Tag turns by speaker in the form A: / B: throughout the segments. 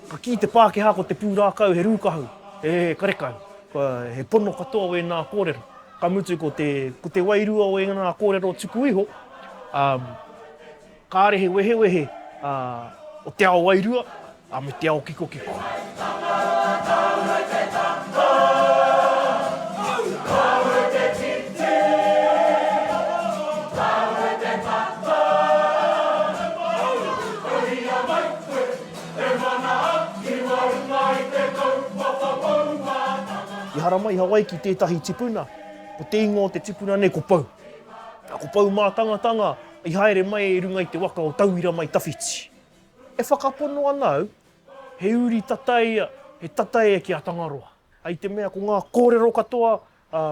A: Ka kī te Pākehā ko te pūrākau he rūkahu, he karekau. He pono katoa wēnā kōrero. Ka mutu ko te, ko te wairua o ēnā kōrero tuku iho, ā, kāre he wehewehe ā, o te ao wairua, ā, me te ao kikokiko. I haramai i Hawaiki tētahi tipuna, ko te ingoa o te tipuna nei ko Pou. Ko Pou Mātangatanga i haere mai i runga i te waka o Tauira mai Tawhiti. E whakapono ana au, he uri tata ia, he tata ia ki a Tangaroa. I te mea ko ngā kōrero katoa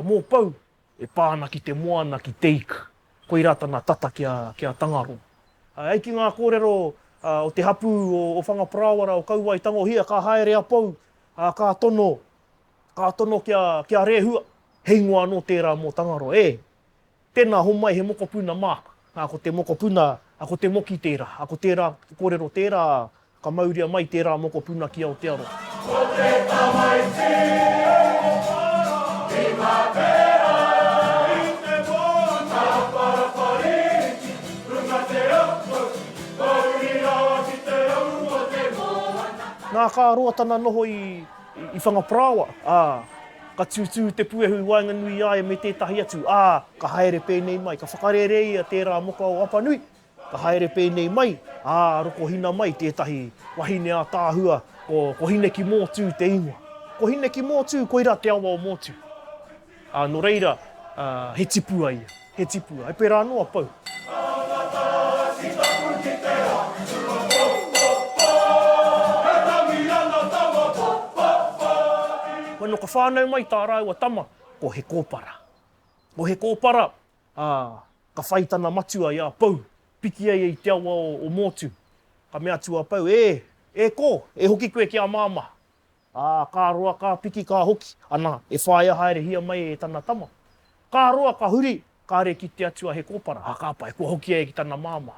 A: mō Pou E pā ana ki te moana, ki te ika. Koirā tana tata ki a, ki a Tangaroa. E ai ki ngā kōrero o te hapū o Whangaparāoara, o Kauaetangohia, ka haere a Pou, ā, ka tono, ka tono ki a, ki a Rehua, he ingoa anō tērā mō Tangaroa, E, tēnā, homai he mokopuna māku. Nā, ko te mokopuna, ā, ko te moki tērā, ā, ko tērā kōrero tērā, Ka mauria mai tērā mokopuna ki Aotearoa.
B: Ko te tamaiti i mate ai i te moana Tāparapariki runga te aka Pouri rawa ki te au o te moana.
A: Nā, ka roa tana noho i Whangaparāoa, ā, ka tūtū te puehu i waenganui i a ia me tētahi atu, ā, ka haere pēnei mai, ka whakarērea ia tērā moka o Apanui, Ka haere pēnei mai, ā, rokohina mai tētahi wahine ātaahua, ko, ko Hinekimōtū te ingoa. Ko Hinekimōtū, koirā te awa o Mōtū. Ā, nō reira, ā, he tipua ia, he tipua. He pērā anō a Pou. Bueno, ka whānau mai tā rāua tama, ko He Kōpara. Ko He Kōpara, ā, Ka whai tana matua i a Pou, piki ai i te awa o Mōtū. Ka mea atu a Pou, E, e kō, e hoki koe ki a Māmā. Ā, ka roa ka piki ka hoki, ana, e whāia haerehia mai e tana tama. Ka roa ka huri, kāre kite atu a He Kōpara, ā, ka pai, kua hoki ai ki tana māmā.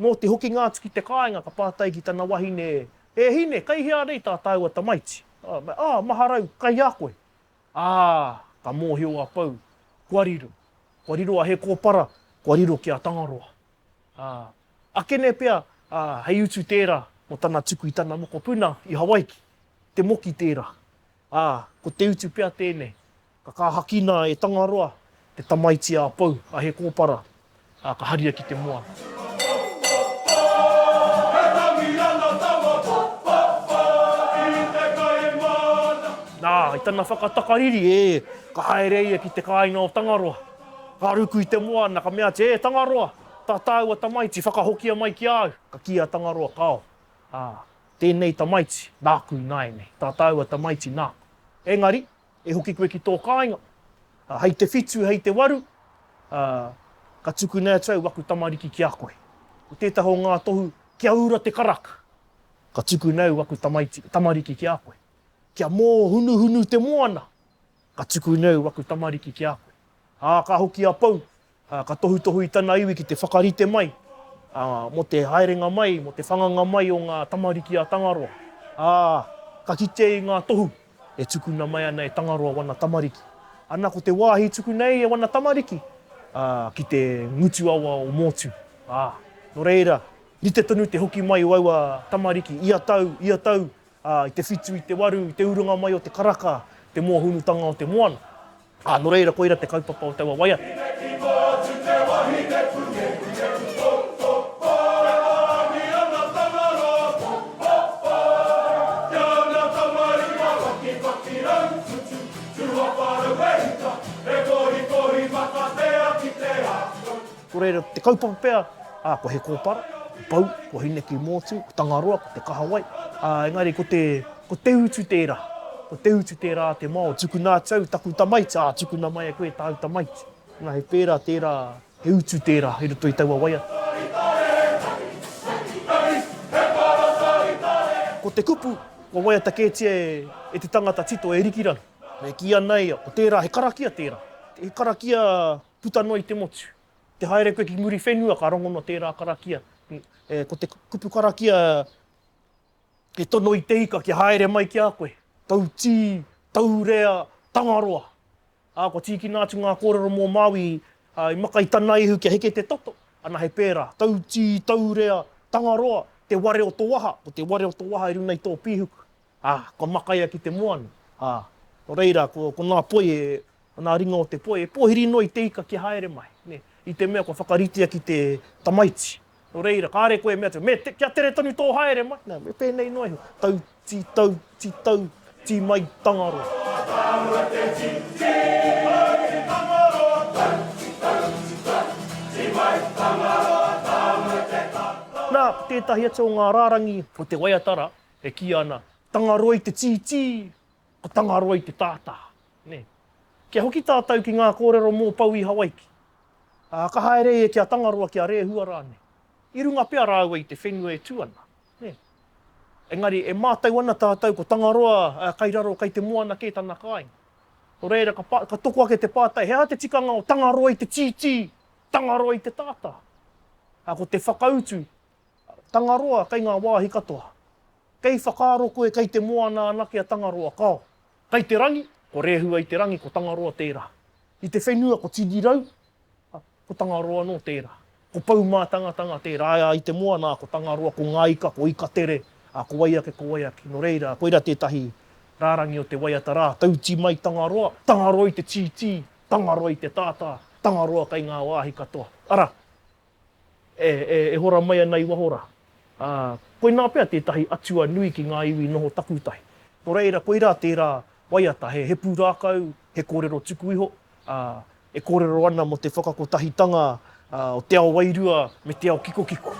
A: Nō te hokinga atu ki te kāinga, ka pātai ki tana wahine, E hine, kei hea nei tā tāua tamaiti? Ā, ā, maharau, kei a koe. Ā, ka mōhio a Pou, kua riro. Kua riro a He Kōpara, kua riro ki a Tangaroa. Ā, akene pea, ā, hei utu tērā mō tana tuku i tana mokopuna i Hawaiki. Te moki tērā. Ā, ko te utu pea tēnei. Ka kāhakina e Tangaroa te tamaiti a Pou, a He Kōpara, ā, ka haria ki te moana. Nā, i tana whakatakariri, ē, ka haere ia ki te kāinga o Tangaroa. Ka ruku i te moana, ka mea atu, E Tangaroa, tā tāua tamaiti, whakahokia mai ki a au. Ka kī a Tangaroa, Kāo, ā, tēnei tamaiti, nāku ināianei, tā tāua tamaiti nāku. Engari, E hoki koe ki tō kāinga, ā, hei te whitu, hei te waru, ā, ka tukuna atu au aku tamariki ki a koe. Ko tētahi o ngā tohu, kia ura te karaka, ka tukuna au aku tamaiti, tamariki ki a koe. Kia mōhunuhunu te moana, ka tukuna au aku tamariki ki a koe. Ā, ka hoki a Pou, ā, ka tohutohu i tana iwi ki te whakarite mai, ā, mō te haerenga mai, mō te whanganga mai o ngā tamariki a Tangaroa. Ā, ka kitea i ngā tohu e tukuna mai ana e Tangaroa wana tamariki. Ana ko te wāhi i tukuna ai e wana tamariki, ā, ki te ngutu awa o Mōtū. Ā, nō reira, rite tonu te hoki mai o aua tamariki ia tau, ia tau, ā, i te whitu, i te waru, i te urunga mai o te karaka, te mōhunutanga o te moana. Ā, nō reira, koira te kaupapa o taua waiata. Nō reira, te kaupapa pea, ā, ko He Kōpara, ko Pou, ko Hinekimōtū, ko Tangaroa, ko Te Kahawai, ā, engari ko te, ko te utu tērā, ko te utu tērā a te Māori, tukuna atu au taku tamaiti, ā, tukuna mai e koe tāu tamaiti. Nā, he pērā tērā. He utu tērā i roto i taua waiata. Ko te kupu, kua waiata kētia e te tangata tito, e Rikirangi. E kī ana ia, ko tērā, he karakia tērā. He karakia puta noa i te motu. Te haere koe ki Muriwhenua ka rongona tērā karakia. Ko te kupu karakia he tono i te ika kia haere mai ki a koe. Tautī, taurea, Tangaroa. Ā, kua tīkina atu ngā kōrero mō Māui, ā, i maka i tana ihu kia heke te toto, ana he pērā, tautī, taurea, Tangaroa, te ware o tō waha, ko te ware o tō waha i runa i tō pīhuku, ā, kua makaia ki te moana, ā, nō reira, ko, ko ngā poi e, ko ngā ringa o te poi e pōhiri noa i te ika kia haere mai, nē, i te mea kua whakaritea ki te tamaiti. Nō reira, kāre koe e mea atu, me, te, kia tere tonu tō haere mai. Nā, me pēnei noa iho, tau, tī, tau, tī, tau, tī mai, Tangaroa.
B: Tāua te tī, tī mai, Tangaroa, tau, tī, tau, tī, tau, tī mai, Tangaroa, tāua te tā, tā.
A: Nā, tētahi atu o ngā rārangi o te waiata rā, e kīia ana, Tangaroa i te tītī, ko Tangaroa i te tātā. Nē. Kia hoki tātou ki ngā kōrero mō Pou i Hawaiki. Ā, ka haere ia ki a Tangaroa, ki a Rēhua rānei. I runga pea rāua i te whenua e tū ana, nē. Engari, e mātau ana tātou ko Tangaroa, ā, kai raro, kai te moana kē tana kāinga. Nō reira, ka pā, ka toko ake te pātai, he aha te tikanga o Tangaroa i te tītī, Tangaroa i te tātā? Ā, ko te whakautu, Tangaroa kei ngā wāhi katoa. Kei whakaaro koe kei te moana anake a Tangaroa, kao. Kei te rangi, ko Rehua i te rangi, ko Tangaroa tērā. I te whenua, ko Tinirau, ko Tangaroa anō tērā. Ko Poumātangatanga tērā, ā, i te moana, ko Tangaroa, ko Ngā Ika, ko Ikatere, ā, ko wai ake, ko wai ake. Nō reira, koirā tētahi rārangi o te waiata rā, Tauti mai Tangaroa, Tangaroa i te tītī, Tangaroa i te tātā, Tangaroa kei ngā wāhi katoa. Arā, e, e, e hora mai ana i waho rā. Ā, koinā pea tētahi atua nui ki ngā iwi noho takutai. Nō reira, koirā tērā waiata, he, he pūrākau, he kōrero tuku iho, ā, e kōrero ana mō te whakakotahitanga o te ao wairua me te ao kikokiko.